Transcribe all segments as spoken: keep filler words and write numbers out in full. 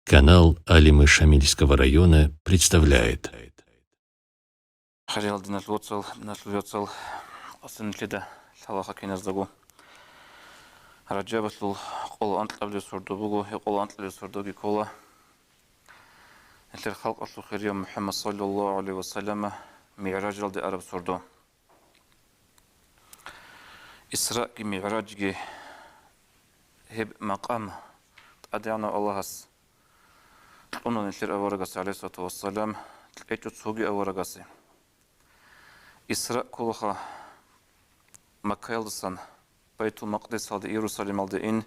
Канал Алимы Шамильского района представляет. Хириял диналъул вацал, диналъул яцал, къасин нилъеда лъалаха киназдаго. Ражабалъул къоло анкьабилеб сордо буго, гьеб къоло анкьабилеб сордоги ккола нилъер халкъалъул хирияв МухӀаммад саллаллагьу гӀалайгьи ва саллама МигӀражалде араб сордо. Исраъги МигӀражги, гьеб макъам ТӀадегӀанав Аллагьас кьуна нилъер аварагасе, гӀалайгьиссалату вассалам, кьечӀо цоги аварагасе. Исраъ кколаха Маккаялдасан Байтул-Макъдисалде, Иерусалималде ин,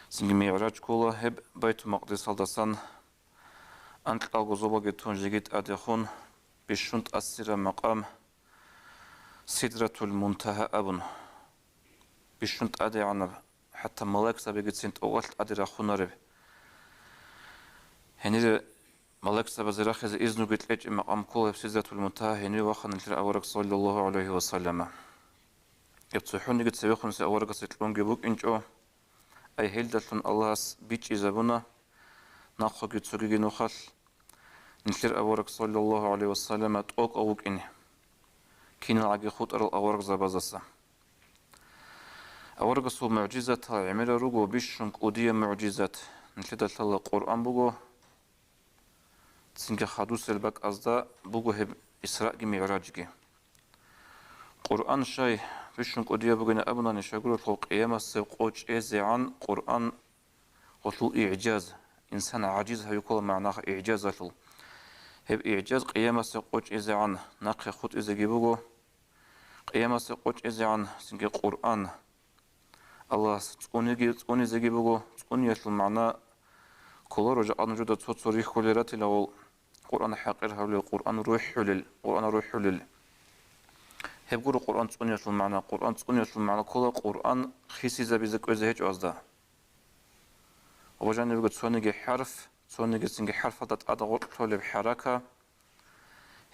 цинги МигӀраж ккола гьеб Байтул-Макъдисалдасан анкьалго зобалги тун жеги тӀаде хун, бищун тӀасираб макъам Сидратул-Мунтагьа абун. Бищун тӀадегӀанаб, хӀатта малаикзабигицин тӀокӀалъ тӀаде рахунареб. Гьенире малаикзабазе рахизе изнуги кьечӀеб макъам ккола гьеб Сидратул-Мунтагьа, гьенив вахана нилъер авараг саллаллагьу гӀалайгьи ва саллама. Гьеб цохӀониги цевехун аварагасе кьунги букӀинчӀо. Ай, гьелдалъун Аллагьас бичӀчӀизабуна нахъеги цогиги нухалъ нилъер авараг саллаллагьу гӀалайгьи ва саллама тӀокӀав вукӀине киналгӀаги хутӀарал аварагзабаздаса. Аварагасул мугӀжизатал гӀемерал руго бищун кӀудияб мугӀжизат. Нилъеда лъала Къуръан буго, цинги хадусел бакӀазда буго гьеб Исраъги МигӀражги. Къуръан щай бищун кӀудияб бугин абунани, щайгурелъул къиямасеб къо чӀезегӀан Къуръан гъолъул игӀжаз, инсан гӀажиз гьавиккула магӀнаха игӀжазалъул. Гьеб игӀжаз къиямасеб къо чӀезегӀан нахъе хутӀизеги буго. Къиямасеб къо чӀезегӀан цинги Къуръан Аллагьас цӀуниги, цӀунизеги буго. ЦӀуниялъул магӀна кколаро жакъа нужеда цо-цо рихьулел ратилагъул, Къуръан хӀакъир гьавлел, Къуръан рухӀулел, Къуръан рухӀулел. Гьеб гуро Къуръан цӀуниялъул магӀна. Къуръан цӀуниялъул магӀна ккола Къуръан хисизабизе кӀвезе гьечӀо азда. Ва жанивго цониги хӀарф, цониги цинги хӀарфалда тӀад гъоркь лъолеб хӀарака,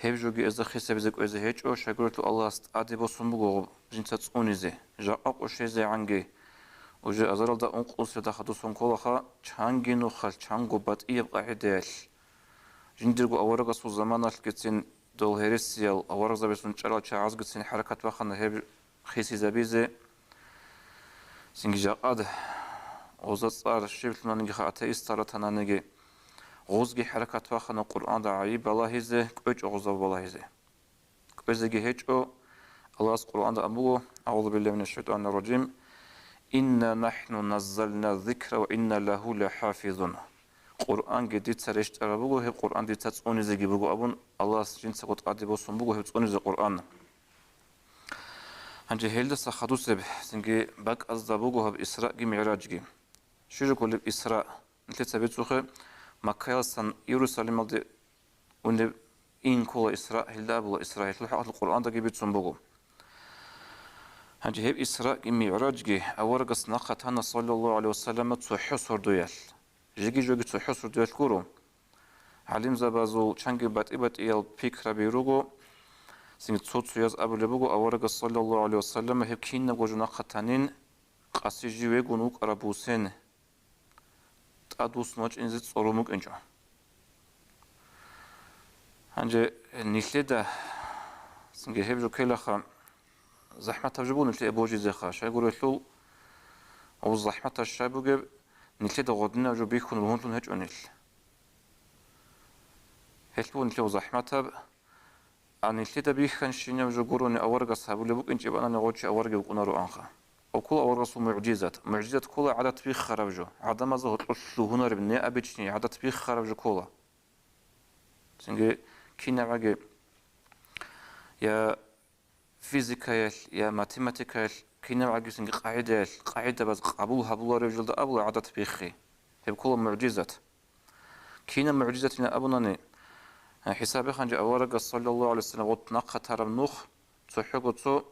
гьеб жоги эзда хисабизе кӀвезе гьечӀо, щайгурелъул Аллагьас тӀаде босун буго жинца цӀунизе. Жакъа къо чӀезегӀанги, уже азаралда ункъусиялда хадусон кколаха, чанги нухалъ, чанго батӀияб къагӀидаялъ. Жиндирго аварагасул заманалъгицин дол гьересиял аварагзабилъун чӀарал чагӀазгицин хӀаракат бахана гьеб хисизабизе. Цинги жакъад гъоза цӀар щиблъунаниги ха атеистал ратананиги, гъозги хӀаракат бахана Къуръанда гӀайиб балагьизе, кӀвечӀо гъозда балагьизе. КӀвезеги гьечӀо. Аллагьас Къуръанда абуго: «АгӀузу биллагьи минаш шайтӀанир ражим. Инна нахӀну наззална ззикра ва инна лагьу лахӀафизун». Къуръанги дица рещтӀараб буго, гьеб Къуръан дица цӀунизеги буго абун, Аллагьас жинцаго тӀаде босун буго гьеб цӀунизе Къуръан. Гьанже гьелдаса хадусеб цинги бакӀазда буго гьаб Исраъги МигӀражги. Щиб жо кколеб Исраъ? Нилъеца бицухъе, Маккаялдасан Иерусалималде унеб ин ккола Исраъ, гьелда абула Исраъ, гьелъул хӀакъалъулъ Къуръандаги бицун буго. Гьанже гьеб Исраъги МигӀражги аварагас нахъа тана, саллаллагьу гӀалайгьи вассаллама, цохӀо сордоялъ. Жеги-жоги цохӀо сордоялъ гуро. ГӀалимзабазул чанги батӀи-батӀиял пикраби руго. Цинги цо-цояз абулеб буго, аварагас, саллаллагьу гӀалайгьи вассаллама, гьеб кинабго жо нахъа танин, къаси жив вегун вукӀараб бусен тӀадвуссун вачӀине цӀорун вукӀинчӀо. Гьанже нилъеда цинги гьеб жо ккелаха, захӀматаб жо буго нилъее божизеха, щайгурелъул гьаб захӀматаб щай бугеб, нилъеда гъодинаб жо бихьун ругьунлъун гьечӀо нилъ. Гьелъ буго нилъее захӀматаб, а нилъеда бихьанщинаб жо гурони аварагас гьабулеб букӀинчӀеб анани гъочи авараги вукӀунароанха. Ва ккола аварагасул мугӀжизат. МугӀжизат ккола гӀадат биххараб жо. ГӀадамазда гьоркьор лъугьунареб, необычный, гӀадат биххараб жо ккола. Цинги кинабгӀаги я физикаялъ, я математикаялъ, кинабгӀаги цинги къагӀидаялъ, къагӀидабаз къабул гьабуларев жилда абула гӀадат биххи. Гьеб ккола мугӀжизат. Кинаб мугӀжизатилан абунани, хӀисабе ханчи аварагас, саллаллагьу гӀалайгьи вассаллам, гъот нахъа тараб нух, цохӀого цо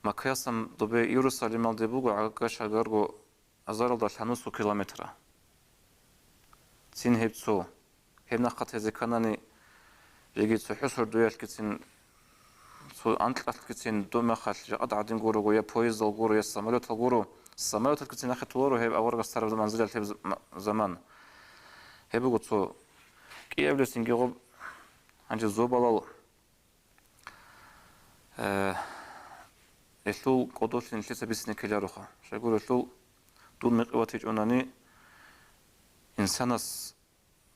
Маккаялдасан добе Иерусалималде буго гӀага-, шагарго азаралда лъанусу километра. Цин гьеб цо. Гьеб нахъа тезе кканани, жеги цохӀо сордоялъгицин, цо анкьалъгицин, доб мехалъ жакъа гӀадин гурого, я поездал гуро, я самолетал гуро. Самолеталгицин нахъе толаро гьеб аварагас тараб манзилалъ гьеб з-, ма-, заман. Гьеб буго цо кӀиабилесинги гъоб гьанже зобалал, э, гьелъул кӀодолъи нилъеца бицине ккелароха. Щайгурелъул дун мекъи ватичӀунани, инсанас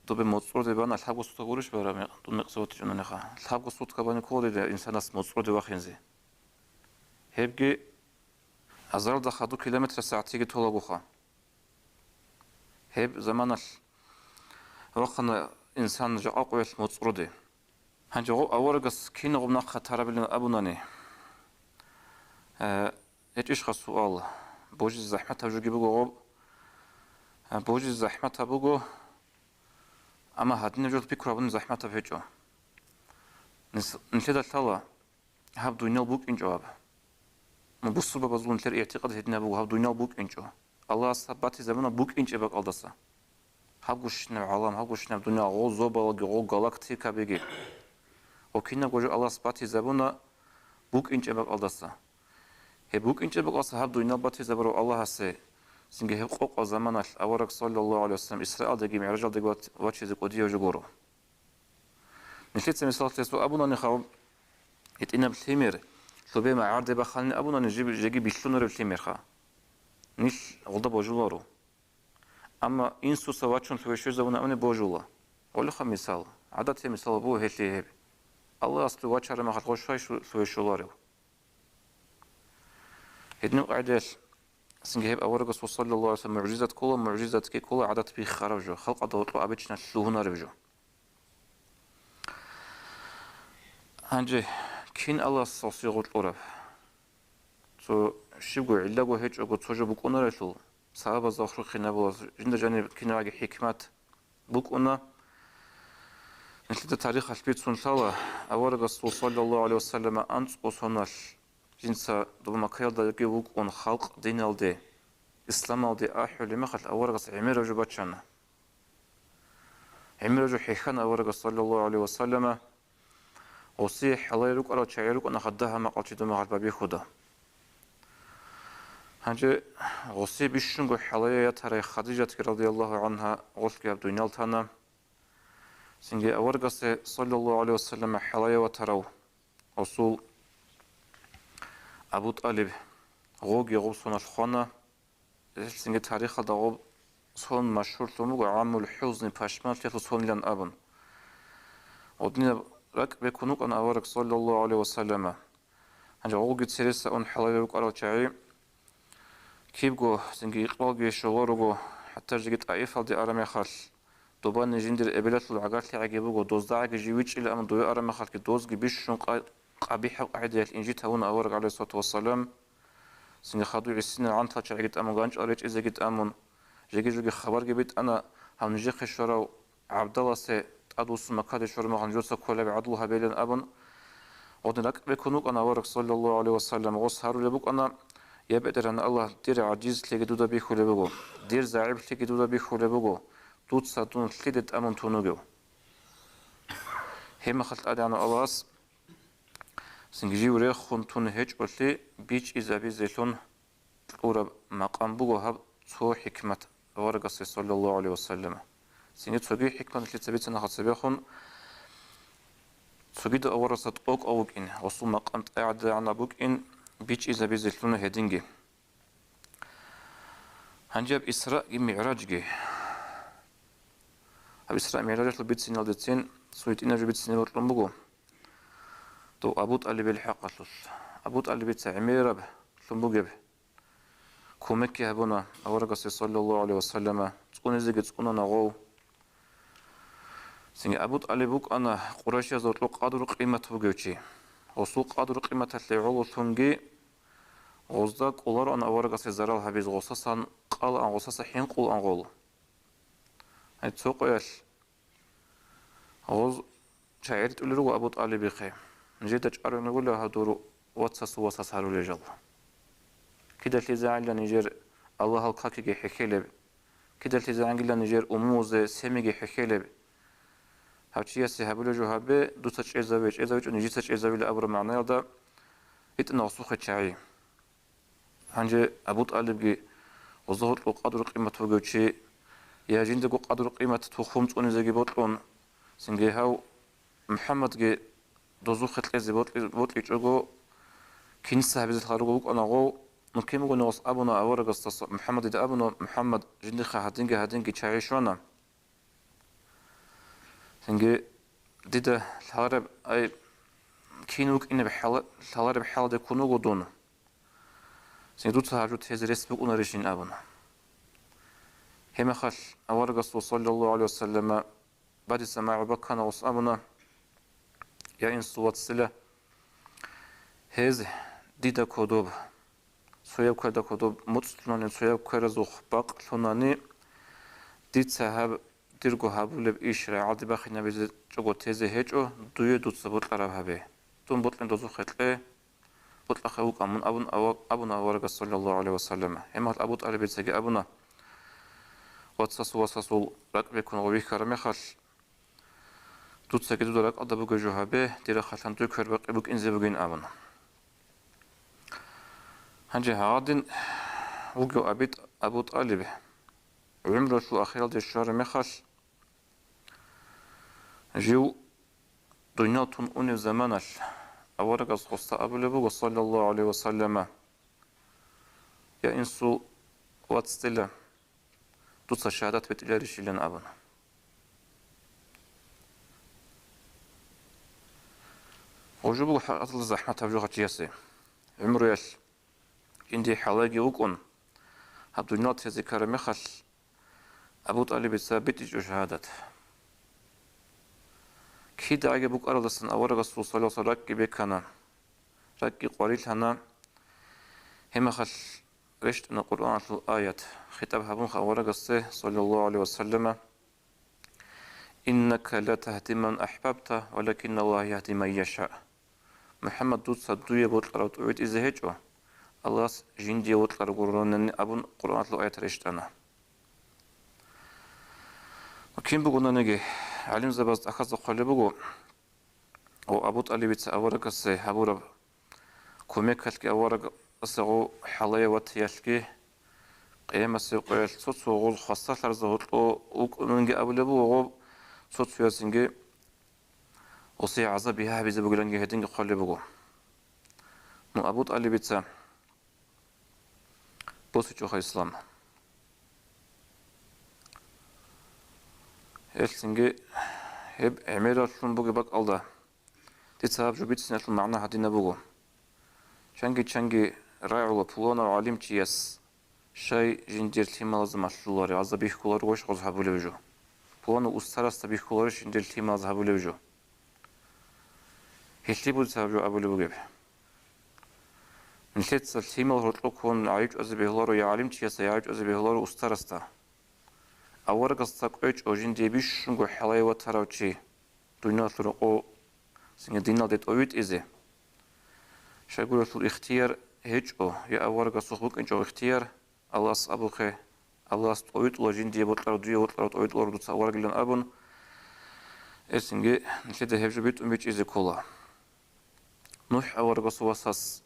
добе моцӀроде бана лъабго сутка гурищ бараб мекъ-, дун мекъиса ватичӀунаниха? Лъабго сутка бани кколарида инсанас моцӀроде вахинзе. Гьебги азаралда хадуб километр сагӀатиги толагоха. Гьеб заманалъ вахъана инсан жакъа къоялъ моцӀроде. Гьанже гъо-, аварагас кинаб нахъа тарабилан абунани, э, гьечӀищха суал? Божизе захӀматаб жоги буго гъоб. Э, божизе захӀматаб буго, амма гьадинаб жо пикру гьабуни захӀматаб гьечӀо. Нис-, нилъеда лъала, гьаб дунял букӀинчӀо гьаб. Ну, бусурбабазул нилъер игӀтикъад гьединаб буго, гьаб дунял букӀинчӀо. Аллагьас гьаб батизабуна букӀинчӀеб бакӀалдаса. Гьабгощинаб гӀалам, гьабгощинаб дунял, гъо зобалги, гъо галактикабиги. Гъо кинабго жо Аллагьас батизабуна букӀинчӀеб бакӀалдаса. Гьеб букӀинчӀеб бакӀалдаса гьаб дунял батизабурав Аллагьасе, цинги гьеб къокъаб заманалъ авараг, саллаллагьу гӀалайгьи вассалам, Исраилдаги МигӀражалдаги ват-, вачизе кӀудияв жо гуро. Нилъеца мисаллъи гьесул абунани хав, гьитӀинаб лъимер, лъубе магӀарде баханин абунани жиб-, жеги бихьунареб лъимерха. Нилъ гъолда божуларо. Амма инсуца вачун лъубе щвезабуна абуни божула. Гъолеха мисал, гӀадатияб мисал буго гьелъие гьеб. Аллагьас лъу вачараб махалъ гъо щвай шу-, лъубе щоларев? Гьединаб къагӀидаялъ цинги гьеб аварагасул, саллаллагьу гӀалайгьи вассалам, мугӀжизат ккола, мугӀжизатги ккола гӀадат биххараб жо, халкъалда гьоркьоб абичӀиналъ лъугьунареб жо. Гьанже кин Аллагьас гъосие гъоркьораб? Цо щибго гӀиллаго гьечӀого цо жо букӀунарелъул, сабабазда вахрухъинабула, жинда жаниб кинабаги хӀикмат букӀуна. Нилъеда тарихалъ бицун лъала, аварагасул, саллаллагьу гӀалайгьи вассалама, анцӀго соналъ жинца доба Маккаялдаги вукӀун, халкъ диналде, исламалде ахӀулеб мехалъ аварагас гӀемераб жо бачана. ГӀемераб жо хӀехьана аварагас, саллаллагьу гӀалайгьи вассалама, гъосие хӀалае рукӀарал чагӀи рукӀана хадагьа макъал чи домагьал бабихьуда. Гьанже гъосие бищунго хӀалае ятарай Хадижатги, радияллагьу гӀангьа, гъолъги гьаб дунял тана. Цинги аваргасе, саллаллагьу гӀалайгьи вассалам, хӀалае ватарав гъосул Абу ТӀалиб гъоги гъоб соналъ хвана. Гьелъинги тарихалда гъоб сон машгьурлъун буго, гӀамул хӀузни, пашманлъиялъул сонилан абун. Гъодинаб ракӀ бекун вукӀана авараг, саллаллагьу гӀалайгьи вассалама. Гьанже гъоги цереса ун хӀалае рукӀарал чагӀи, кибго цинги икъбалги щоло руго, хӀатта жеги ТӀаифалде араб мехалъ, добани жиндир эбелалъул гӀагарлъи гӀаги буго, доздагӀаги жив вичӀчӀила, амма дове араб мехалъги дозги бищун къа-, къабихӀаб къагӀидаялъ инжит гьавуна авараг, гӀалайгьиссалату вассалам. Цинги хадув гӀисинал гӀантал чагӀиги тӀамун, ганчӀал речӀезеги тӀамун, жеги-жеги хабарги битӀана, гьав нижехъе щварав ГӀабдаласе тӀадвуссун Маккаде щвараб мехалъ нужеца кколеб гӀадлу гьабейилан абун, гъодин ракӀ бекун вукӀана авараг, саллаллагьу гӀалайгьи вассалам, гъос гьарулеб букӀана: «Я БетӀергьан Аллагь, дир гӀажизлъиги дуда бихьулеб буго, дир загӀиплъиги дуда бихьулеб буго, дуца дун лъиде тӀамун тун вугев?» Гьеб мехалъ ТӀадегӀанав Аллагьас цинги жив рехун тун гьечӀолъи бичӀчӀизабизелъун кьураб макъам буго гьаб цо хӀикмат аварагасе, саллаллагьу гӀалайгьи вассалам. Цинги цоги хӀикмат нилъеца бицана цебехун, цогидав аварагасда тӀокӀав вукӀин, гъосул макъам тӀадегӀанаб букӀин бичӀчӀизабизелъун гьединги. Гьанже гьаб Исраъги МигӀражги. Гьаб Исраъ МигӀражалъул бициналдецин цо гьитӀинаб жо бицине бокьун буго. Дов Абу ТӀалибил хӀакъалъулъ. Абу ТӀалибица гӀемераб лъун бугеб кумекги гьабуна аварагасе, саллаллагьу гӀалайгьи вассалама, цӀунизеги цӀунана гъов. Цинги Абу ТӀалиб вукӀана къурайшиязда гьоркьоб къадру-къимат бугев чи. Гъосул къадру-къиматалъе гӀололъунги гъозда кӀолароан аварагасе зарал гьабиз, гъосасан къалаан, гъосаса хӀинкъулаан гъол. Гьай, цо къоялъ гъоз чагӀи ритӀулел руго Абу ТӀалибихъе. Нижеда чӀарун вугила гьадур вацасул васас гьарулел жал. КидалъизегӀанила нижер Аллагьал какиги хӀехьелеб, кидалъизегӀангила нижер умумузе семиги хӀехьелеб. Гьав чиясе гьабулеб жо гьабе, дуца чӀезаве, чӀезавичӀо, нижеца чӀезавила абураб магӀнаялда ритӀана гъосухъе чагӀи. Гьанже Абу ТӀалибги гъозда гьоркьоб къадру-къимат бугев чи, я жиндего къадру-къимат тухум цӀунизеги бокьун, цинги гьав МухӀаммадги дозухъе кьезе бокьи-, бокьичӀого, кинса гьабизелъ гъаруго вукӀана гъов, ну, кин бугони гъос абуна аварагасдаса, МухӀаммадида абуна: «МухӀаммад, жиндихъа гьадинги-гьадинги чагӀи щвана. Цинги дида лъалареб, ай, кин вукӀинеб хӀала-, лъалареб хӀалде ккун вуго дун. Цинги дуца гьаб жо тезе рес букӀунарищин?» абуна. Гьебмехалъ аварагасул, саллаллагьу гӀалайгьи вассаллама, бадиса магӀу баккана гъос абуна: «Я инсул вацила, гьез дида кодоб, цояб кверда кодоб муцӀ лъунани, цояб кверазухъ бакъ лъунани, дица гьаб дирго гьабулеб иш рагӀалде бахинабизе чӀого тезе гьечӀо, дуе дуца бокьараб гьабе. Дун бокьун дозухъе кье, бокьахъе вукӀа мун», абун ава-, абуна аварагас, саллаллагьу гӀалайгьи вассаллама. Гьебмехалъ Абу ТӀалибицаги абуна: «Вацасул васасул ракӀ бекун гъов вихьараб мехалъ, дуцаги дуда ракӀалда бугеб жо гьабе, дир рахъалъан дуе квер бакъи букӀинзе бугин», абун. Гьанже гьагъадин вугев Аби-, Абу ТӀалиб гӀумруялъул ахиралде щвараб мехалъ, жив дуниял тун унеб заманалъ аварагас гъосда абулеб буго, саллаллагьу гӀалайгьи вассаллама: «Я инсул вацила, дуца шагьадат битӀиларищилан», абуна. Гъожо буго хӀакъаталда захӀмат гьаб жо гьачиясе. ГӀумруялъ жинди хӀалайги вукӀун, гьаб дуниял тезе ккараб мехалъ, Абу ТӀалибица битӀичӀо шагьадат. Кидаги букӀаралдасан аварагасул, саллаллагьу гӀалайгьи вассаллам, ракӀги бекана, ракӀги къварилъана. Гьебмехалъ рещтӀана Къуръаналъул аят, хитӀаб гьабунха аварагасде, саллаллагьу гӀалайгьи вассаллама: «Иннака ла тагьди ман ахӀбабта, валакинналлагьа ягьди ман яша». «МухӀаммад, дуца дуе бокьарав тӀовитӀизе гьечӀо, Аллагьас жиндие бокьарав гуронани», абун Къуръаналъул аят рещтӀана. Кин бугонаниги, гӀалимзабаз тӀахьазда хъвалеб буго, ва Абу ТӀалибица аварагасде гьабураб кумекалъги аварагасда гъов хӀалае ватиялъги, къиямасеб къоялъ цо-цо гъоз хвасарлъарза гьоркьо вукӀунанги абулеб буго, гъоб цо-цоясинги гъосие гӀазаб бигьа гьабизе бугиланги гьединги хъвалеб буго. Ну, Абу ТӀалибица босичӀоха ислам. Гьелъинги гьеб гӀемераллъун бугеб бакӀалда, дица гьаб жо бициналъул магӀна гьадинаб буго. Чанги-чанги рагӀула пуланав гӀалимчияс, щай жиндир лъималазда малъулари, гьазда бихьуларо гъоз гьабулеб жо. Пуланав устарасда бихьуларо жиндир лъималаз гьабулеб жо. Гьелъие буго дица гьаб жо абулеб бугеб. Нилъеца лъимал гьоркьо ккун гӀайчӀвазе бегьуларо я гӀалимчиясда, я гӀайчӀвазе бегьуларо устарасда. Аварагасда кӀвечӀо жиндие бищунго хӀалае ватарав чи, дуниялалъул рокъов цинги диналде тӀовитӀизе. Щайгурелъул ихтияр гьечӀо, я аварагасухъ букӀинчӀо ихтияр, Аллагьас абухъе, Аллагьас тӀовитӀула жиндие бокьарав, дуе бокьарав тӀовитӀуларо дуца аварагилан абун, гьелъинги нилъеда гьеб жо битӀун бичӀчӀизе ккола. НухӀ аварагасул васас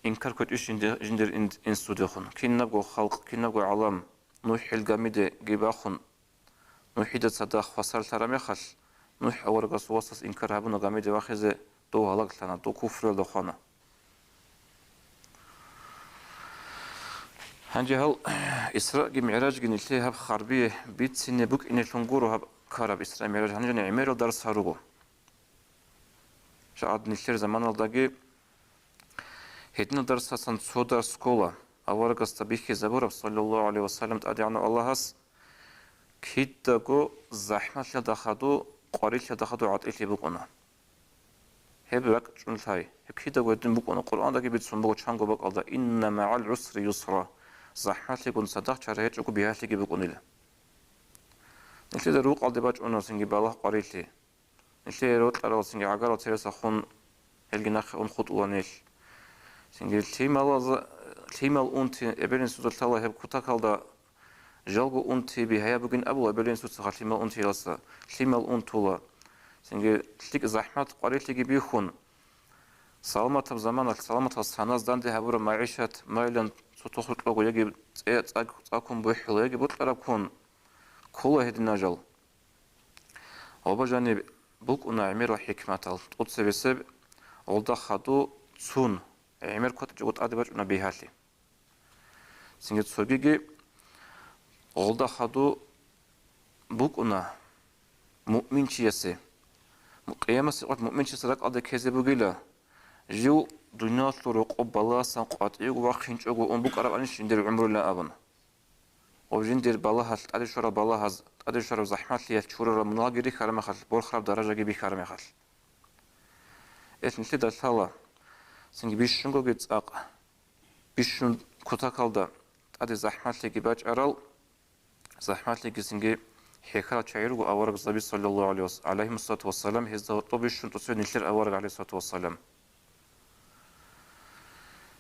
инкар ккечӀищ жинде-, жиндир ин-, инсудехун. Кинабго халкъ, кинабго гӀалам НухӀил гамидеги бахун, НухӀида цадахъ хвасарлъараб мехалъ, НухӀ аварагасул васас инкар гьабуна гамиде вахизе, дов гьалаглъана, дов куфруялда хвана. Гьанже гьал Исраъги МигӀражги нилъее гьаб харбие бицине букӀинелъун гуро гьаб ккараб Исраъ МигӀраж, гьанже гӀемерал дарс гьаруго. Жагьад нилъер заманалдаги гьединал дарсасан цо дарс ккола, аварагасда бихьизабураб, саллаллагьу гӀалайгьи вассаллам, ТӀадегӀанав Аллагьас кидаго захӀмалъиялда хадув, къварилъиялда хадув гӀатӀилъи букӀуна. Гьеб ракӀчӀун лъай, гьеб кидаго гьедин букӀуна, Къуръандаги бицун буго чанго бакӀалда: «Инна магӀал гӀусри юсра», захӀмалъигун цадахъ чара гьечӀого бигьалъиги букӀунила. Нилъеда рукъалде бачӀуна цинги балагь къварилъи. Нилъее рокьарал цинги гӀагарал цересахун гьелги нахъе ун хутӀула нилъ. Цинги лъималаз-, лъимал унти эбел-инсуда лъала гьеб кутакалда, жалго унти бигьаяб бугин абула эбел-инсуца лъимал унтиялдаса, лъимал унтула. Цинги лъикӀ захӀмат къварилъиги бихьун, саламатаб заманалъ, саламатаб саназ данде гьабураб магӀишат майилан цо тохлъукього яги цӀе-, цӀа-, цӀакун бухӀула, яги бокьараб ккун ккола гьединал жал. Ва бажаниб букӀуна гӀемерал хӀикматал, тӀоцебесеб гъолда хадуб цун, гӀемер кватӀичӀого тӀаде бачӀуна бигьалъи. Цинги цогиги гъолда хадуб букӀуна муъминчиясе. Къиямасеб къоялъ муъминчиясе ракӀалде ккезе бугила, жив дуниялалъул рокъоб балагьасан къватӀивго вахъинчӀого ун букӀарабани жиндир гӀумруялъ абун. Ва жиндир балагьалъ, тӀаде щварал балагьаз, тӀаде щвараб захӀмалъиялъ чурарал мунагьалги рихьараб мехалъ, борхараб даражаги бихьараб мехалъ. Гьелъ нилъеда лъала, цинги бищунгоги цӀакъ, бищун кутакалда тӀаде захӀмалъиги бачӀарал, захӀмалъиги цинги хӀехьарал чагӀи руго аварагзаби, саллаллагьу гӀалайгьи ва с-, гӀалайгьимуссалату вассалам, гьезда гьоркьоб бищун тӀоцебе нилъер авараг, гӀалайгьиссалату вассалам.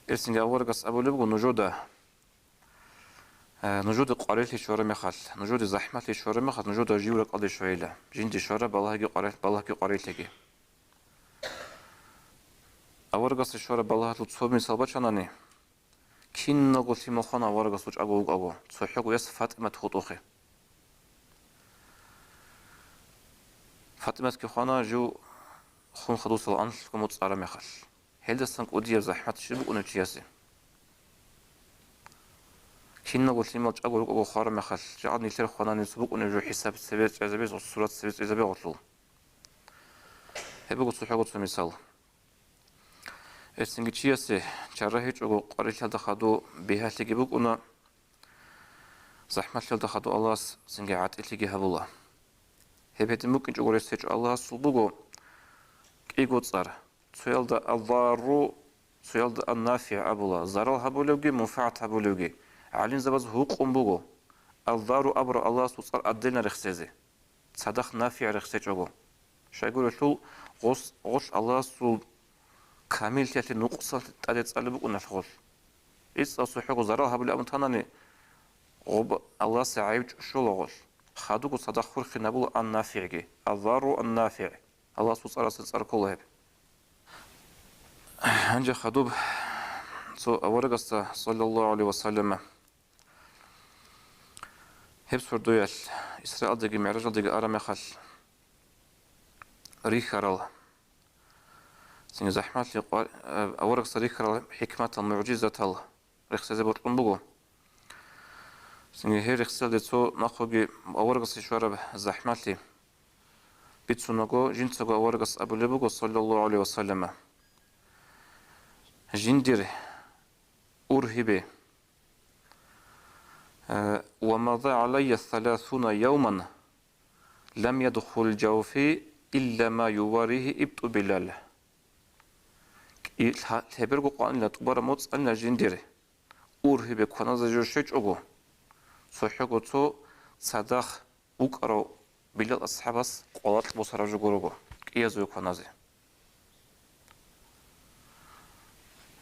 Гьелъ цинги аварагас абулеб буго нужеда, э, нужеда къварилъи щвараб мехалъ, нужеда захӀмалъи щвараб мехалъ, нужеда жив ракӀалде щвейила, жинде щвараб балагьги къварил-, балагьги къварилъиги. Аварагасда щвараб балагьалъул цо мисал бачанани, киналго лъимал хвана аварагасул чӀаго вукӀаго, цохӀого яс ФатӀимат хутӀухъе. ФатӀиматги хвана жив хун хадусал анлъго муцӀ цӀараб мехалъ. Гьелдасан кӀудияб захӀмат щиб букӀунеб чиясе? Киналго лъимал чӀаго рукӀаго хвараб мехалъ, жагӀад нилъер хванани цо букӀунеб жо хӀисаб цебе чӀезабе, сурат цебе чӀезабе гъолъул. Гьеб буго цохӀого цо мисал. Гьелъ цинги чиясе чара гьечӀого къварилъиялда хадуб бигьалъиги букӀуна, захӀмалъиялда хадуб Аллагьас цинги гӀатӀилъиги гьабула. Гьеб гьедин букӀинчӀого рес гьечӀо Аллагьасул буго кӀиго цӀар. Цоялда «Алларру», цоялда «Аннафигь» абула, зарал гьабулевги, мунфагӀат гьабулевги. ГӀалимзабаз гьукъун буго «Алларру» абураб Аллагьасул цӀар отдельно рехсезе, цадахъ «Нафигь» рехсечӀого. Щайгурелъул гъос-, гъолъ Аллагьасул камиллъиялъе нукъсалъи тӀаде цӀалеб букӀуналъ гъолъ. ИцӀал цохӀого зарал гьабулеб абун танани, гъоб Аллагьасе гӀайиб чӀущола гъолъ. Хадубго цадахъ хурхинабула «Ан-Нафигьги», «Алларру ан-Нафигь». Аллагьасул цӀарасе цӀар ккола гьеб. Гьанже хадуб цо аварагасда, саллаллагьу гӀалайгьи ва саллама, гьеб сордоялъ Исраилдаги МигӀражалдаги араб мехалъ рихьарал, цинги захӀмалъи къва-, э, аварагасда рихьарал хӀикматал, мугӀжизатал рехсезе бокьун буго. Цинги гьеб рехсалде цо нахъеги аварагасде щвараб захӀмалъи бицунаго, жинцаго аварагас абулеб буго, саллаллагьу гӀалайгьи ва саллама, жиндир ургьибе, э, «Ва мада гӀалайя саласуна явман, лам ядхул жавфи илла ма юваригьи ибтӀу Билал». КӀи-, лъа-, лъеберго къванила, тӀубараб моцӀ анила жиндир ургьибе кваназе жо щвечӀого, цохӀого цо цадахъ вукӀарав Билал асхӀабас къвалакь босараб жо гурого, кӀиязуве кваназе.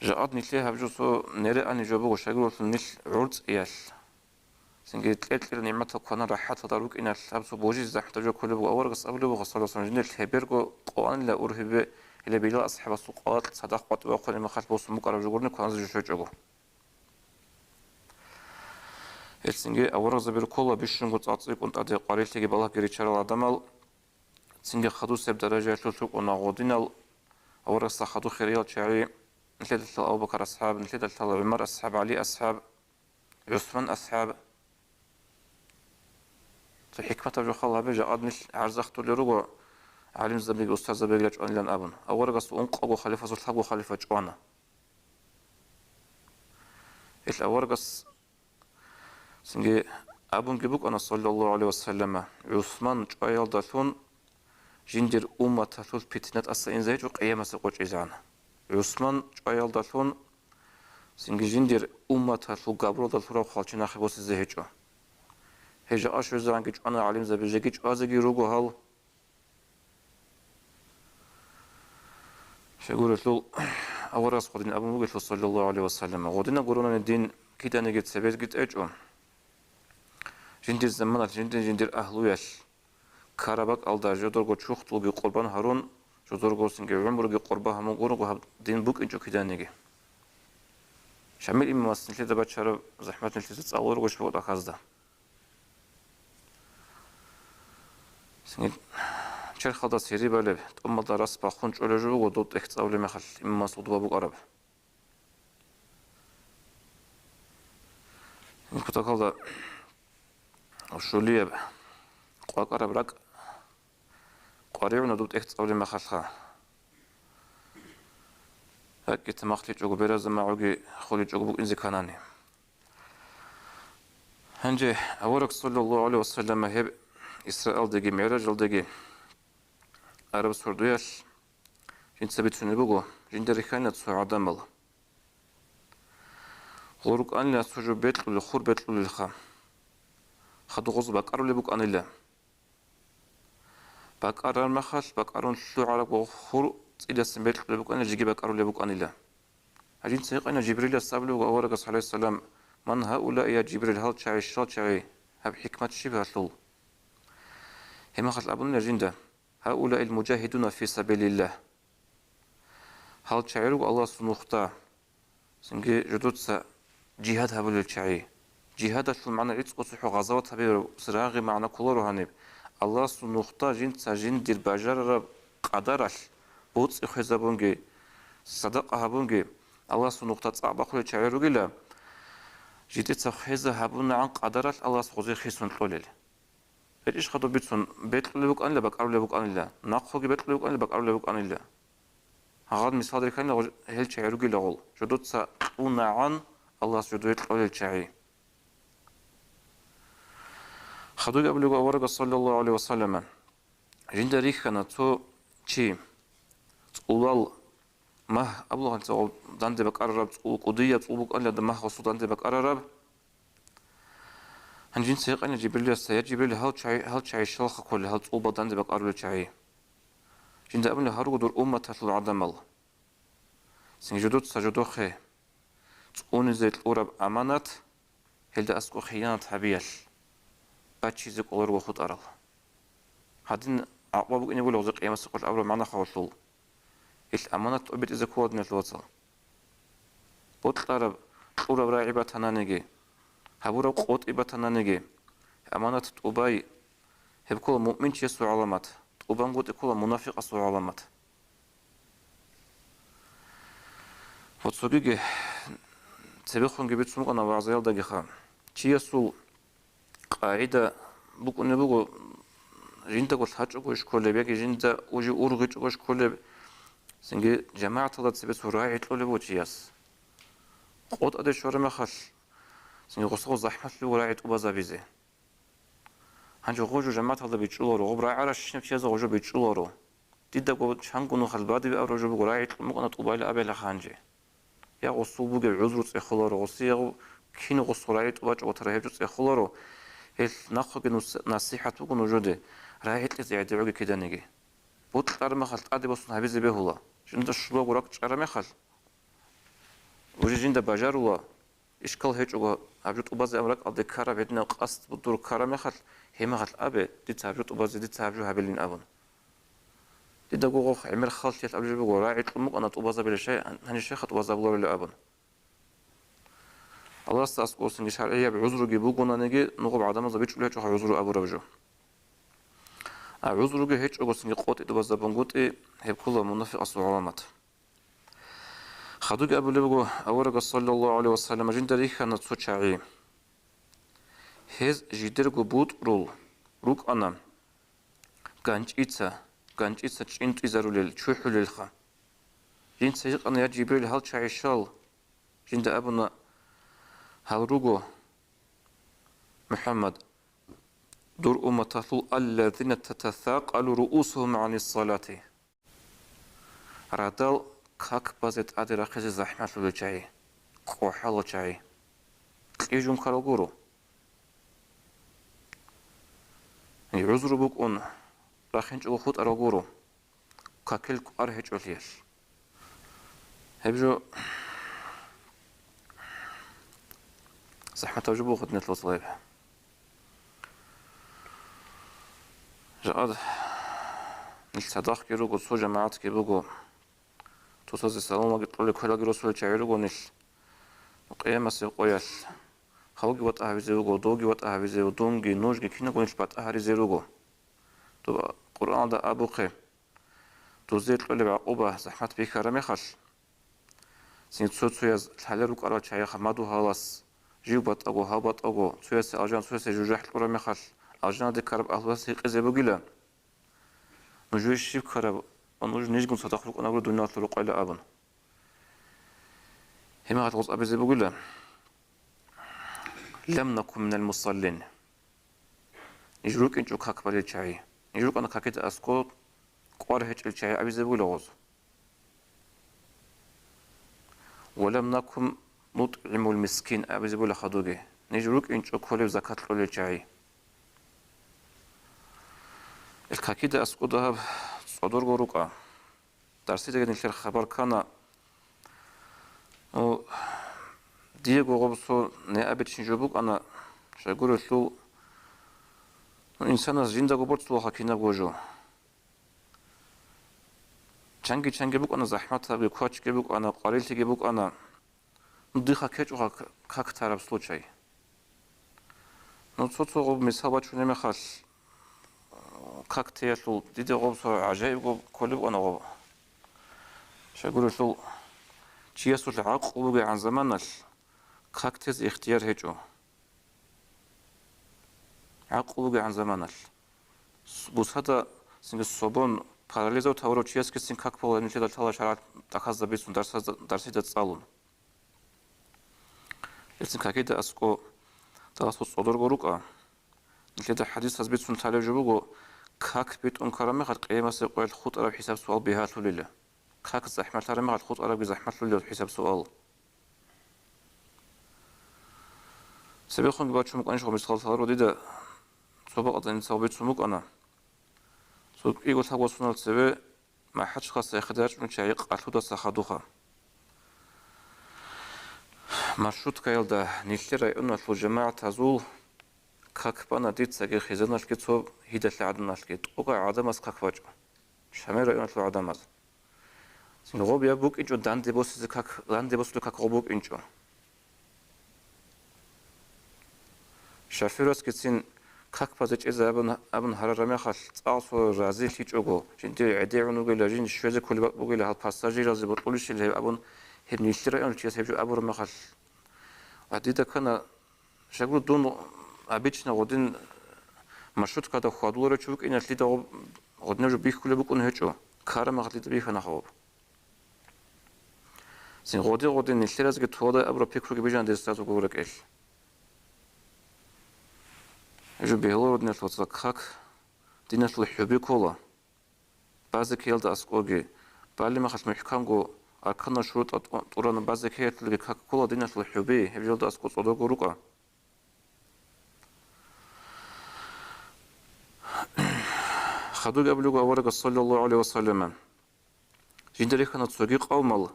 Жакъад нилъее гьаб жо цо нереальный жо буго, щайгурелъул нилъ гӀурцӀиялъ, цинги кьер-кьер нигӀматал кванан рахӀаталда рукӀиналъ, гьаб цо божизе захӀматаб жо кколеб буго. Аварагас абулеб буго, саллаллагьу гӀалайгьи ва саллам, жиндир лъеберго къванила ургьибе, гьеле Билал асхӀабасул къвалакь цадахъ къватӀивахъуни мехалъ босун букӀараб жо гурони кваназе жо щвечӀого. Гьелцинги аварагзаби руккола бищунго цӀакъ цӀикӀкӀун тӀаде къварилъиги балагьги риччарал гӀадамал, цинги хадусеб даражаялъулъ рукӀуна гъодинал аварагасда хадуб хириял чагӀи, нилъеда лъала Абу Бакар асхӀаб, нилъеда лъала ГӀумар асхӀаб, ГӀали асхӀаб, ГӀусман асхӀаб. Цо хӀикматаб жо хал гьабе, жакъад нилъ гӀарзахъулел руго гӀалимзабиги устарзабигила чӀванилан абун. Аварагасул ункъабго халифасул лъабго халифа чӀвана. Ил аварагас цинги абунги букӀана, саллаллагьу гӀалайгьи ва саллама, ГӀусман чӀваялдалъун жиндир умматалъул питна тӀаса инзе гьечӀо къиямасеб къо чӀезегӀан. ГӀусман чӀваялдалъун цинги жиндир умматалъул габуралда лъураб хвалчи нахъе босизе гьечӀо. Гьеб жакъа щвезегӀанги чӀвана гӀалимзаби, жеги чӀвазеги руго гьал. Щайгурелъул аварагас гъодин абун бугелъул, саллаллагьу гӀалайгьи ва саллам, гъодинаб гуронани дин киданиги цебезги тӀечӀо. Жиндир заманалъ, жиндир-жиндир агьлуялъ ккараб бакӀалда жодорго чурхдулги къурбан гьарун, жодорго цинги гӀумруги къурбан гьабун гурого гьаб дин букӀинчӀо киданиги. Шамил имамас нилъеда бачараб захӀмат нилъеца цӀалур руго шпагьатахъазда. Цинги черхалда сири балеб, тӀамалда рас бахун чӀолеб жо буго доб тӀехь цӀалулеб мехалъ имамас гъудба букӀараб. Цинги кутакалда щулияб къвакӀараб ракӀ къваригӀуна доб тӀехь цӀалулеб мехалъха. РакӀги тамахлъичӀого, беразда магӀуги холичӀого букӀинзе кканани. Гьанже авараг саллаллагьу гӀалайгьи ва саллама гьеб Исраалдеги МигӀражалдеги араб сордоялъ жинца бицунеб буго, жинда рихьана цо гӀадамал. Гъур рукӀанила цо жо бекьулел, хур бекьулелха. Хадуб гъоз бакӀарулеб букӀанила. БакӀарар махалъ, бакӀарун лъугӀараб ва хур цӀидасан бекьулеб букӀанила, жеги бакӀарулеб букӀанила. Гьанже жинца гьикъана Жибрилас абулеб аварагас, гӀалайгьиссалам: «Ман гьаулаи, я Жибрил, гьал чагӀи, щал чагӀи, гьаб хӀикмат щиб гьалъул?» Гьеб махалъ абунила жинда: «Гьаулаил мужагьидуна фи сабилиллагь». Гьал чагӀи руго Аллагьасул нухда, цинги жодоца жигьад гьабулел чагӀи. Жигьадалъул магӀна гӀицӀго цохӀо гъазават гьабизе, рагъи магӀна кколаро гьаниб. Аллагьасул нухда жинца жиндир бажарараб къадаралъ боцӀи хвезабунги, садакъа гьабунги, Аллагьасул нухда цӀакъ бахъулел чагӀи ругила, жидеца хвеза гьабунагӀан къадаралъ Аллагьас гъозие хисун кьолел. ГьечӀищ хадуб бицун, бекьулеб букӀанила, бакӀарулеб букӀанила, нахъеги бекьулеб букӀанила, бакӀарулеб букӀанила. Гьагъад мисал рихьанила гъо-, гьел чагӀи ругила гъол, жодоца кьунагӀан Аллагьас жодое кьолел чагӀи. Хадубги абулеб аварагас, саллаллагьу гӀалайгьи ва саллама, жинда рихьана цо чи, цӀулал магь абулагьанца гъол данде бакӀарараб цӀул, кӀудияб цӀул букӀанила магь гъосул данде бакӀарараб. Гьанже жинца гьикъана Жибрилица: «Я Жибрил, гьал чагӀи, гьал чагӀи щалха кколел, гьал цӀул данде бакӀарулел чагӀи?» Жинда абуна: «Гьаруго дур умматалъул гӀадамал. Цинги жодоца жодохъе цӀунизе кьураб аманат, гьелда аскӀоб хиянат гьабиялъ бачизе кӀоларуго хутӀарал». Гьадин гӀакъуба букӀине буго гъозие къиямасеб къоялъ абураб магӀна хавалъул. Ил аманат тӀобитӀизе ккола, диналъул вацал. Бокьараб, кьураб рагӀи батананиги, гьабураб къотӀи батананиги, аманат тӀубай, гьеб ккола муъминчиясул гӀаламат, тӀубангутӀи ккола мунафикъасул гӀаламат. Ва цогиги цебехунги бицун букӀана вагӀзаялдагиха. Чиясул къагӀида букӀунеб буго, жиндаго лъачӀого кколеб яги жинда уже ургъичӀого кколеб, цинги жамагӀаталда цебе цо рагӀи кьолеб буго чияс. КъотӀаде щвараб мехалъ, цинги гъосда гъоз захӀмалъулеб буго рагӀи тӀубазабизе. Гьанже гъожо жамагӀаталда бичӀчӀуларо, гъоб рагӀаращинаб чиясда гъожо бичӀчӀуларо. Дидаго чанго нухалъ бадибе абураб жо буго, рагӀи кьун букӀана тӀубайилан абилаха гьанже. Я гъосул бугеб гӀузру цӀехоларо, гъосие гъо-, кин гъосул рагӀи тӀубачӀого тараб гьеб жо цӀехоларо, гьел нахъеги нус-, насихӀат буго нужеде, рагӀи кьезе гӀедегӀуге киданиги. Бокьараб мехалъ тӀаде босун гьабизе бегьула. Жинда щулаго ракӀчӀараб мехалъ, уже жинда бажарула, ишкал гьечӀого, гьаб жо тӀубазе абун ракӀалде ккараб гьединаб къасд дур ккараб мехалъ, гьеб мехалъ абе, дица гьаб жо тӀубазе, дица гьаб жо гьабилин абун. Дида гъогъухъ гӀемер халлъиялъ абулеб буго, рагӀи кьун букӀана тӀубазабилеб шай-, гьанже щайха тӀубазабуларила абун. Аллагьасда аскӀовсинги шаргӀияб гӀузруги бугонаниги, нугъаб гӀадамазда бичӀчӀулеб гӀузру абураб жо. А гӀузруги гьечӀогосинги къотӀи тӀубазабунгутӀи, гьеб ккола мунафикъасул гӀаламат. Хадубги абулеб буго аварагас, саллаллагьу гӀалайгьи ва саллам, жинда рихьана цо чагӀи. Гьез жидерго бутӀрул рукӀана, ганчӀица, ганчӀица чӀинтӀизарулел, чухӀулелха. Жинца гьикъана: «Я Жибрил, гьал чагӀи щал?» Жинда абуна: «Гьал руго, МухӀаммад, дур умматалъул, аллазина татасакъалу руусугьум гӀанис салати». Радал как базе тӀаде рахъизе захӀмалъулел чагӀи, къохӀалал чагӀи. Кьижун ккарал гуро. ГӀузру букӀун рахинчӀого хутӀарал гуро, какил кӀвар гьечӀолъиялъ. Гьеб жо захӀматаб жо буго, диналъул вацал. Жакъа нилъ цадахъги руго, цо жамагӀатги буго, цоцазе саламалги кьолел квералги росулел чагӀи руго нилъ. Къиямасеб къоялъ гьавги ватӀа гьавизе вуго, довги ватӀа гьавизе вуго, дунги, нужги кинабго нилъ батӀа гьаризе руго. Доб Къуръаналда абухъе, дозие кьолеб гӀакъуба, захӀмат бихьараб мехалъ, цин цо-цояз лъалел рукӀарал чагӀи хабмаду гьалас, жив батӀаго, гьав батӀаго, цоясе алжан, цоясе жужахӀ кьураб мехалъ, алжаналде ккараб агьлуялъ гьикъизе бугила. Нужее щиб ккараб ва нуж нижгун цадахъ рукӀунагури дуниялалъул рукъойила абун. Гьеб мехалъ гъоз абизе бугила: «Лам наку минал мусаллин». Ниж рукӀинчӀо как балел чагӀи. Ниж рукӀана какида аскӀо кӀвар гьечӀел чагӀи абизе бугила гъоз. «Ва лам наку нутӀгӀимул мискин» абизе бугила хадуги. Ниж рукӀинчӀо кколеб закат кьолел чагӀи. Ил какида аскӀо дагьаб цӀодорго рукӀа. Дарсидаги нилъер хабар ккана. Ну, диего гъобсо необычный жо букӀана, щайгурелъул, ну, инсанас жиндаго борцулаха кинабго жо. Чанги-чанги букӀана захӀматабги, квачги букӀана, къварилъиги букӀана. Ну, диха ккечӀо как тараб случай. Ну, цо-цо гъоб мисал бачунеб мехалъ, как теялъул диде гъоб цо гӀажаибго кколеб букӀана гъоб. Щайгурелъул, чиясулъ гӀакълу бугегӀан заманалъ как тезе ихтияр гьечӀо. ГӀакълу бугегӀан заманалъ. С-, бусада цинги собон парализав тавурав чиясги цин как бала нилъеда лъала шаргӀат тӀахьазда бицун дарсазда-, дарсида цӀалун. Гьелцин какида аскӀо дагьасул цӀодорго рукӀа. Нилъеда хӀадисаз бицун лъалеб жо буго, как битӀун ккараб мехалъ къиямасеб къоялъ хутӀараб хӀисаб-суал бигьалъулила. Как захӀмалъараб мехалъ хутӀарабги захӀмалъулила хӀисаб-суал. Цебехунги бачун букӀанищ гъо мисал лъаларо дида, цо бакъда нилъ гъо бицун букӀана. Цо кӀиго-лъабго сонал цеве МахӀачхъаса эхеде рачӀуна чагӀи къалъудаса хадуха. Маршруткаялда нилъер районалъул жамагӀатазул как бана дицаги хизаналъги цо гьидалъа гӀаданалъги, тӀокӀа гӀадамаз как бачӀо. Шамил районалъул гӀадамаз. Гъоб я букӀинчӀо данде босизе как, данде босулеб как гъоб букӀинчӀо. Шофёрасгицин как базе чӀезе абун, абун гьарараб мехалъ, цӀакъ цо разилъичӀого, жиндир гӀедегӀун вугила, жиндир щвезе кколеб бакӀ бугила, гьал пассажиразде бокьулищила гьеб абун, гьеб нилъер районалъул чияс гьеб жо абураб мехалъ. Ва дида ккана, щайгуро дун обычно гъодин маршруткада хьвадуларев чи вукӀиналъ дида гъоб-, гъодинаб жо бихьулеб букӀун гьечӀо, ккараб мехалъ дида бихьана гьаб. Цин гъоди-гъоди нилъеразги толадай абураб пикруги бижана дир сразу гурекӀелъ. Гьеб жо бегьуларо диналъул вацал как, диналъул хӀуби ккола. Базе ккеялда аскӀоги, балеб мехалъ мухӀкамго арканал шурутӀа тӀу-, тӀурана базе ккеялъулги как ккола диналъул хӀуби, гьеб жоялда аскӀо цӀодорго рукӀа. Хадуги абулего аварагас, саллаллагьу гӀалайгьи ва саллама, жинда рехана цоги къавмал,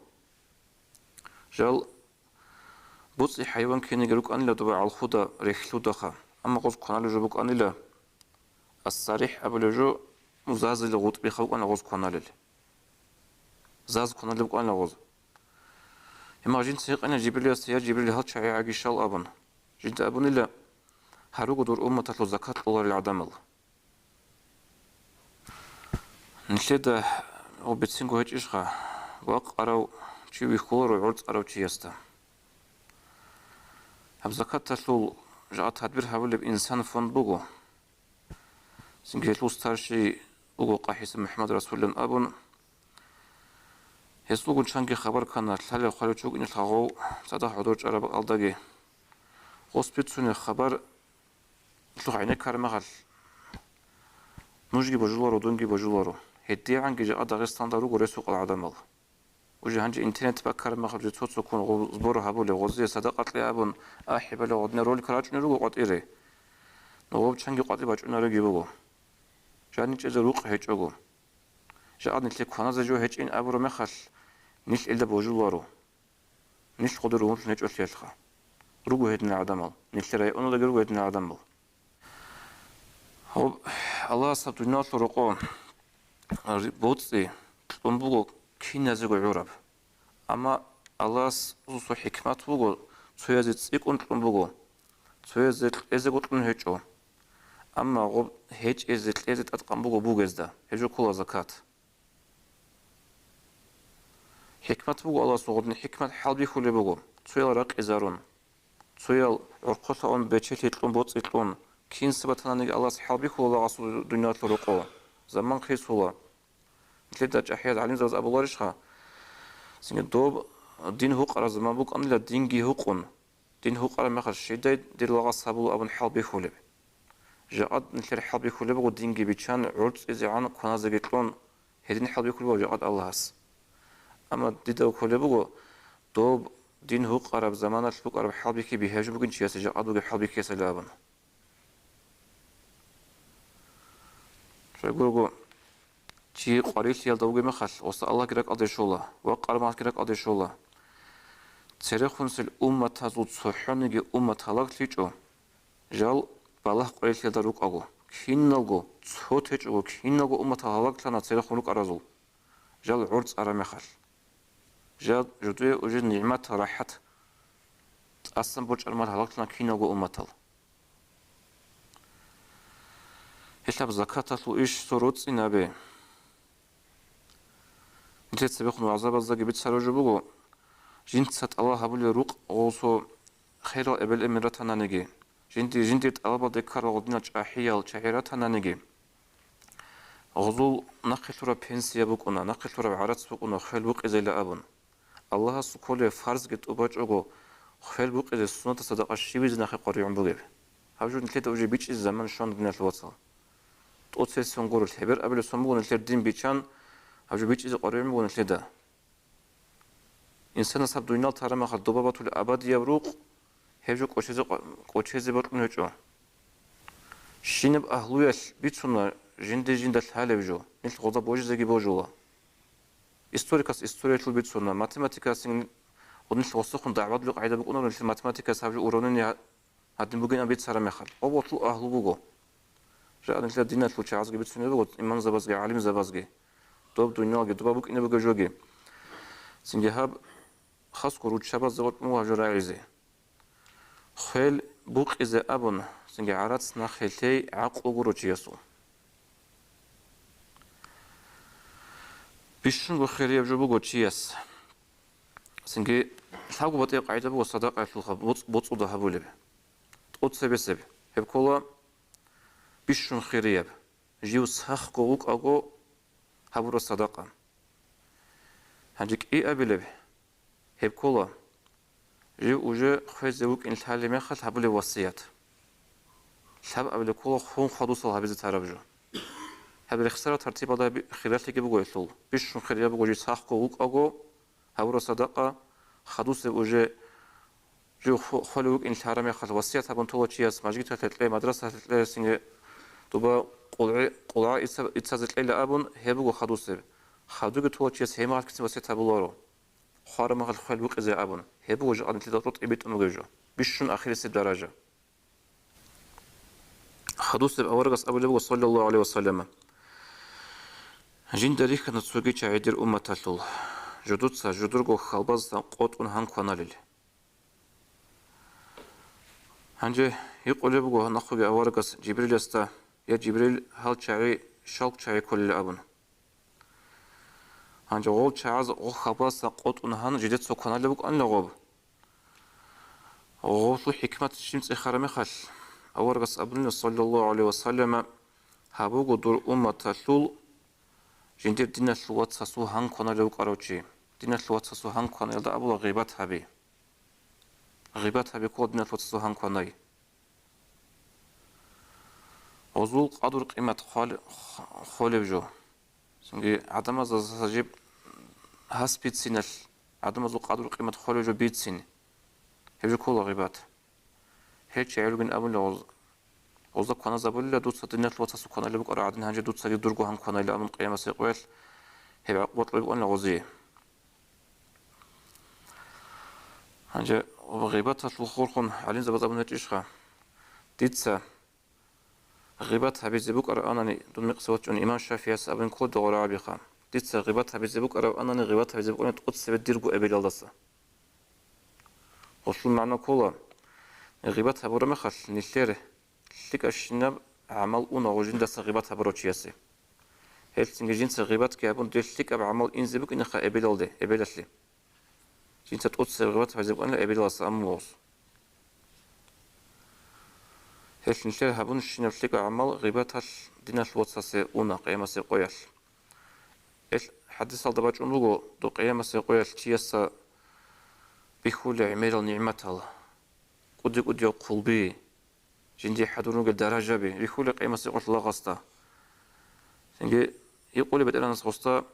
жал боцӀи хӀайван кинеги рукӀанила доба гӀалхуда, рехьлъудаха, амма гъоз кваналеб жо букӀанила, ас-сарихӀ абулеб жо, ну, зазила гъутӀбиха букӀана гъоз кваналел. Заз кваналеб букӀанила гъоз. Гьебмехалъ жинца гьикъана Жибриласда: «Я Жибрил, гьал чагӀи гӀагищал?» абун. Жинда абунила: «Гьаруго дур умматалъул закат кьоларел гӀадамал». Нилъеда гьеб бицинго гьечӀищха, вакъарав чи вихьуларо гӀорцӀарав чиясда. Гьаб закаталъул жагӀа тадбир гьабулеб Инсан фонд буго. Цинги гьелъул старший вуго КъахӀиса МухӀаммад Расулован абун. Гьесулгун чанги хабар ккана, лъалеб хъвалев чи вукӀиналъ гъов цадахъ гӀодор чӀараб бакӀалдаги. Гъос бицунеб хабар лъугьа гӀенеккараб мехалъ, нужги божуларо, дунги божуларо. ГьедигӀанги жакъа Дагъистанда руго ресукъал гӀадамал. Уже гьанже интернет баккараб мехалъ, уже цо-цоккун гъо-, сбор гьабулеб, гъозие садакъа кье абун, ахӀи балагь гъодинаб ролик рачӀунел руго къватӀире. Но гъоб чанги къватӀир бачӀунаревги буго. Жанив чӀезе рукъ гьечӀого. Жакъа нилъее кваназе жо гьечӀин абураб мехалъ, нилъ илда божуларо. Нилъ гъодор вугьунлъун гьечӀолъиялъха. Руго гьединал гӀадамал. Нилъер районалдаги руго гьединал гӀадамал. Гьаб Аллагьас гьаб дуниялалъул рокъо ри-, боцӀи кьун буго киназего гӀураб. Амма Аллагьасул цо хӀикмат буго, Цоязе цӀикӀкӀун кьун буго, цоязе кьезего кьун гьечӀо. Амма гъоб гьечӀезе кьезе тӀадкъан буго бугезда, гьеб жо ккола закат. ХӀикмат буго Аллагьасул гъодин, хӀикмат хӀалбихьулеб буго, цоял ракъизарун, цоял гӀорхъолъа ун бечелъи кьун, боцӀи кьун, кин сабатананиги Аллагьас хӀалбихьула лагъасул дуниялалъул рокъо, заман хисула. Нилъеда чӀахӀиял гӀалимзабаз абуларищха? Цинги доб дин гьукъараб заман букӀанила динги гьукъун. Дин гьукъараб мехалъ щидай дир лагъас гьабула абун хӀалбихьулеб? Жакъад нилъер хӀалбихьулеб буго динги биччан, гӀорцӀизегӀан кваназеги кьун, гьедин хӀалбихьулеб буго жакъад Аллагьас. Амма дида кколеб буго, доб дин гьукъараб заманалъ букӀараб хӀалбихьи бигьа жо бугин чиясе жакъад бугеб хӀалбихьиясали абун. Щайгурого, чи къварилъиялда вугеб мехалъ, гъоса Аллагьги ракӀалде щола ва къармагъги ракӀалде щола. Церехунсел умматазул цохӀониги уммат гьалаглъичӀо, жал балагь къварилъиялда рукӀаго, киналго, цо течӀого, киналго умматал гьалаглъана церехун рукӀаразул. Жал гӀорцӀараб мехалъ. Жал жидее уже нигӀмат, рахӀат тӀасан бочӀараб мехалъ гьалаглъана киналго умматал. Гьелъаб закаталъул иш цо роцӀцӀинабе. Нилъер цебехун вагӀзабаздаги бицараб жо буго, жинца тӀалаб гьабулел рукъ гъосо херал эбел-эмен ратананиги, жинди-, жиндир тӀалабалде ккарал гъодинал чӀахӀиял чагӀи ратананиги, гъозул нахъе лъураб пенсия букӀуна, нахъе лъураб гӀарац букӀуна хвел букъизейилан абун. Аллагьасул кколеб фарзги тӀубачӀого, хвел букъизе суннатаб садакъа щибизе нахъе къваригӀун бугеб? Гьаб жо нилъеда уже бичӀчӀизе заман щвана, диналъул вацал. ТӀоцесун гуро, лъебер абилеб сон буго нилъер дин биччан, гьаб жо бичӀчӀизе къваригӀун буго нилъеда. Инсанас гьаб дунял тараб мехалъ доба батулеб абадияб рукъ, гьеб жо кӀочезе къо-, кӀочезе бокьун гьечӀо. Щинаб агьлуялъ бицуна жинди-жинда лъалеб жо, нилъ гъоза божизеги божула. Историкас историялъул бицуна, математикасин гъодинлъи гъосухъун дагӀбадулеб къагӀида букӀунаро, нилъер математикас гьаб жо уравнение гьадин бугин абун бицараб мехалъ, гъоб гъолъул агьлу буго. Жакъа нилъер диналъул чагӀазги бицунеб буго, имамзабазги, гӀалимзабазги, доб дуниялги, доба букӀине бугеб жоги. Цинги гьаб хасго руччабазда бокьун буго гьаб жо рагӀизе. Хвел букъизе абун, цинги гӀарац нахъе лъей гӀакълу гуро чиясул. Бищунго хирияб жо буго чияс. Цинги лъабго батӀияб къагӀида буго садакъаялъулха боцӀ-, боцӀуда гьабулеб. ТӀоцебесеб. Гьеб ккола бищун хирияб, жив сахго вукӀаго гьабураб садакъа. Гьанже кӀиабилеб, гьеб ккола, жив уже хвезе вукӀин лъалеб мехалъ гьабулеб васият. Лъабабилеб ккола хун хадусал гьабизе тараб жо. Гьаб рехсараб тартибалда би-, хиралъиги буго гьелъул. Бищун хирияб буго жив сахго вукӀаго гьабураб садакъа, хадусеб уже жив ху-, хвалев вукӀин лъараб мехалъ васият гьабун тола чияс, мажгиталъе кье, мадрасалъе кье, цинги доба къулгӀи-, къулгӀа ица-, ицазе кьела абун, гьеб буго хадусеб. Хадуги тола чияс гьеб мехалъ кицин васият гьабуларо, хвараб мехалъ хвел букъизе абун. Гьеб буго жакъа нилъеда тӀутӀи битӀун бугеб жо, бищун ахирисеб даража. Хадусеб аварагас абулеб буго, саллаллагьу гӀалайгьи ва саллама: «Жинда рихьана цоги чагӀи дир умматалъул, жудуца жудурго хьалбазда къотӀун гьан кваналел». Гьанже гьикъулеб буго нахъеги аварагас Жибриласда: «Я Жибрил, гьал чагӀи щал чагӀи кколел?» – абун. Гьанже гъол чагӀаз гъо хьалбазда къотӀун гьан жидецаго кваналеб букӀанила гъоб. Гъолъул хӀикмат щиб цӀехараб мехалъ, аварагас абунила, саллаллагьу гӀалайгьи ва саллама: «Гьаб буго дур умматалъул жиндир диналъул вацасул гьан кваналев вукӀарав чи». Диналъул вацасул гьан кванаялда абула гъибат гьаби. Гъибат гьаби ккола диналъул вацасул гьан кванай. Гъозул къадру-къимат хъвал-, хъолеб жо. Цинги гӀадамазда жиб гьас бициналъ, гӀадамазул къадру-къимат хъолеб жо бицин. Гьеб жо ккола гъибат. Гьел чагӀи ругин абула гъоз-, гъозда кваназабулила, дуца диналъул вацасул кваналеб букӀараб гӀадин, гьанже дуцаги дурго гьан кванайилан абун къиямасеб къоялъ гьеб гӀакъуба кьолеб букӀанила гъозие. Гьанже гъибаталъул хурхун гӀалимзабаз абун гьечӀищха? Дица гъибат гьабизе букӀараб анани, дун мекъсават чӀун имам ШафигӀияс абун ккола догӀорагӀабиха: «Дица гъибат гьабизе букӀараб анани, гъибат гьабизе букӀана тӀоцебе дирго эбелалдаса». Гъолъул магӀна ккола, гъибат гьабураб мехалъ, нилъер лъикӀабщинаб гӀамал уна гъо жиндаса гъибат гьабурав чиясе. Гьелъцинги жинца гъибатги гьабун, дир лъикӀаб гӀамал инзе букӀинеха эбелалде, эбелалъе. Жинца тӀоцеб гъибат гьабизе букӀанила эбелаласа аммугъос. Гьелъ нилъер гьабунщинаб лъикӀаб гӀамал гъибаталъ диналъ вацасе уна къиямасеб къоялъ. Гьелъ хӀадисалда бачӀун буго, доб къиямасеб къоялъ чияса бихьулел гӀемерал нигӀматал, кӀуди-кӀудиял хъулби, жиндие хӀадурун ругел даражаби, бихьулел къиямасеб къоялъ лагъасда. Цинги гьикъулеб БетӀергьанас гъосда,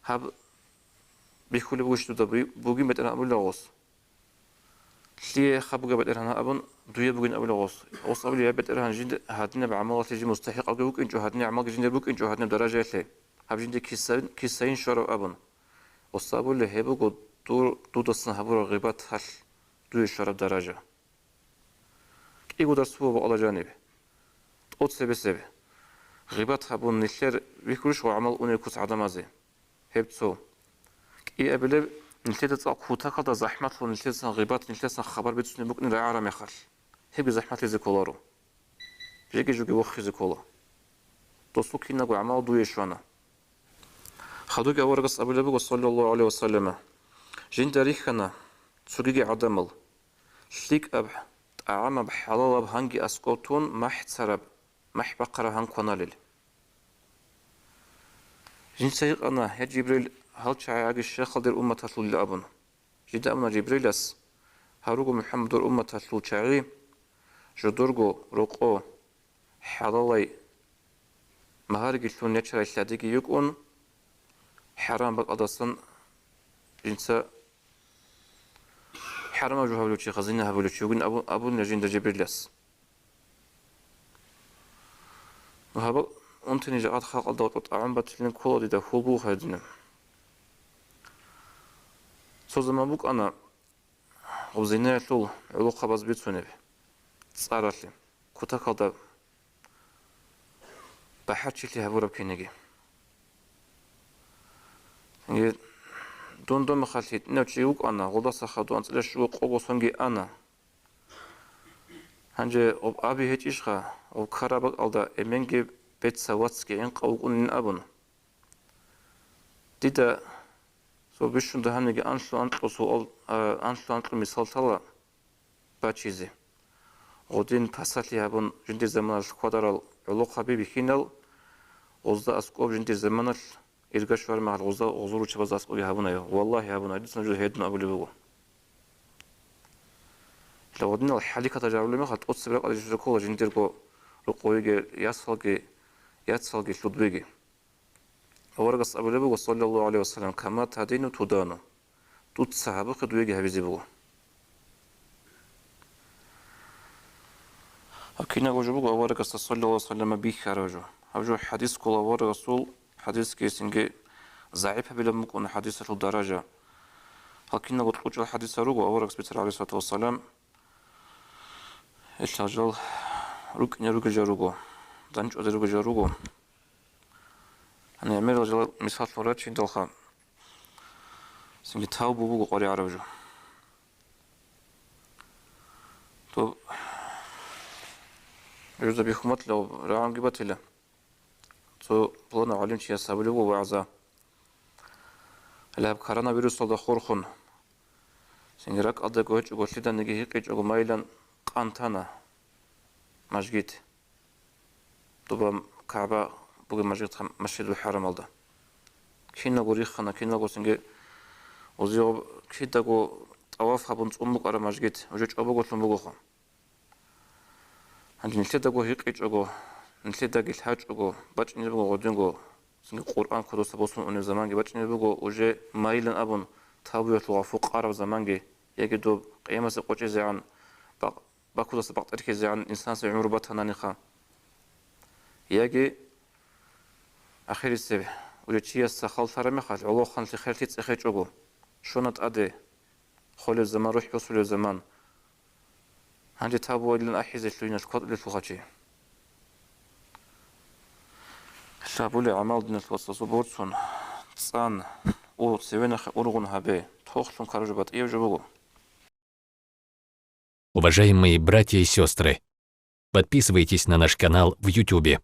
гьаб бихьулеб бугищ дуда? Бугин, БетӀергьан, абулила гъос. Лъие хаб бугеб, БетӀергьан, абун, дуе бугин абулила гъос. Гъос абулеб: я БетӀергьан, жинда гьадинаб гӀамалалъе жив мустахӀикъавги вукӀинчӀо, гьадинаб гӀамалги жиндир букӀинчӀо, гьадинаб даражаялъе, гьаб жиндие киса-, кисайин щварав абун. Гъос абулеб: гьеб буго дур, дудасан гьабураб гъибаталъ дуе щвараб даража. КӀиго дарс буго, бакъала жаниб. ТӀоцебесеб. Гъибат гьабун, нилъер вихьулищ гъо гӀамал унеб куц гӀадамазе? Гьеб цо. КӀиабилеб, нилъеда цӀакъ кутакалда захӀматлъун нилъесан гъибат, нилъесан хабар бицунеб букӀин рагӀараб мехалъ, гьебги захӀматлъизе кколаро. Жеги-жоги вохизе ккола. Досул кинабго гӀамал дуе щвана. Хадуги аварагас абулеб буго, саллаллагьу гӀалайгьи ва саллама: жинда рихьана цогиги гӀадамал, лъикӀаб, тӀагӀамаб, хӀалалаб гьанги аскӀов тун, махӀ цараб, махӀ бахъараб гьан кваналел. Жинца гьикъана: я Жибрил, гьал чагӀи гьаги щай хал дир умматалъулел? абун. Жинда абуна Жибрилас: гьал руго МухӀаммадил умматалъул чагӀи, жодорго рокъо, хӀалалай магьариги лъун ячарай лъадиги йукӀун, хӀарам бакӀалдасан жинца хӀарамаб жо гьабулев чи, зина гьабулев чи вугин абу-, абуна жинда Жибрилас. Гьабал унтани жагьад халкъалда гьоркьоб тӀагӀам батилин ккола дида, хьул буго гьадинаб. Цо заман букӀана гъоб зинаялъул гӀолохъабаз бицунеб цӀаралъе, кутакалда бахӀарчилъи гьабураб кинеги. Дун дун мехалъ гьитӀинав чи вукӀана, гъолдаса хадув анцӀила щуго къого сонги ана. Гьанже гъоб аби гьечӀищха, гъоб ккараб бакӀалда эменги бецав вацги гӀинкъав вукӀунин абун. Дида цо бищун дагьабниги анлъу-анкьу суал, а, анлъу-анкьу мисал лъала бачизе. Гъодин пасалъи гьабун, жиндир заманалъ хьвадарал гӀолохъаби бихьинал, гъозда аскӀоб жиндир заманалъ ирга щвараб мехалъ гъозда гъозул руччабазда аскӀобги гьабунайо. Валлагьи, гьабуна, дица нужеда гьедун абулеб буго. Гьединал хӀалихьатал жагьлули мехалъ тӀоцебе ракӀалде щвезарккола жиндирго рокъовеги, ясалги, яцалги, лъудбеги. Аварагас абулеб буго, саллаллагьу гӀалайгьи ва саллам: «Кама тадину тудану». Дуца гьабухъе дуеги гьабизе буго. Гьаб кинабго жо буго аварагасда, саллаллагьу гӀалайгьи ва саллам, бихьараб жо. Гьаб жо хӀадис ккола аварагасул, хӀадисги цинги загӀипабилан букӀуна хӀадисалъул даража. Гьал киналго кьучӀал хӀадисал руго аварагас бицараб, гӀалайгьи ссалату вассалам, Ил гьал жал рукӀине ругел жал руго, данчӀвазе ругел жал руго. Гьаниб гӀемерал жал мисаллъун рачиндалха, цинги тавбу буго къваригӀараб жо. Доб жуза бихьуматлъи рагӀунги батила. Цо пуланав гӀалимчияс гьабулеб буго вагӀза. Гьале гьаб коронавирусалда хурхун, цинги ракӀалда гьечӀого, лъиданиги гьикъичӀого майилан къантана мажгит. Доба КагӀба бугеб мажгит, Масжидул ХӀарамалда. Киналго риххана, киналго цинги узигъо кидаго тӀаваф гьабун цӀун букӀараб мажгит уже чӀобоголъун бугоха. Гьанже нилъедаго гьикъичӀого, нилъедаги лъачӀого, бачӀине буго гъодинго, цинги Къуръан кодоса босун унеб заманги бачӀине буго, уже майилан абун, тавбуялъул гъафу къараб заманги, яги доб къиямасеб къочӀизегӀан, бакъ-, бакудаса бакъ тӀерхьизегӀан инсанасеб гӀумру батананиха. Яги ахирисеб, уже чияс сахал лъараб мехалъ, гӀолохъанлъи херлъи цӀехечӀого, щона тӀаде, холеб заман, рухӀ босулеб заман. Гьанже тавбуялъ ахӀизе лъугьиналъ кватӀулелъулха чи. Лъабулеб гӀамал, диналъул вацал, борцун, цӀан, у, цевенахъе ургъун гьабе, тохлъун ккараб жо батӀияб жо буго. Уважаемые братья и сестры, подписывайтесь на наш канал в Ютубе.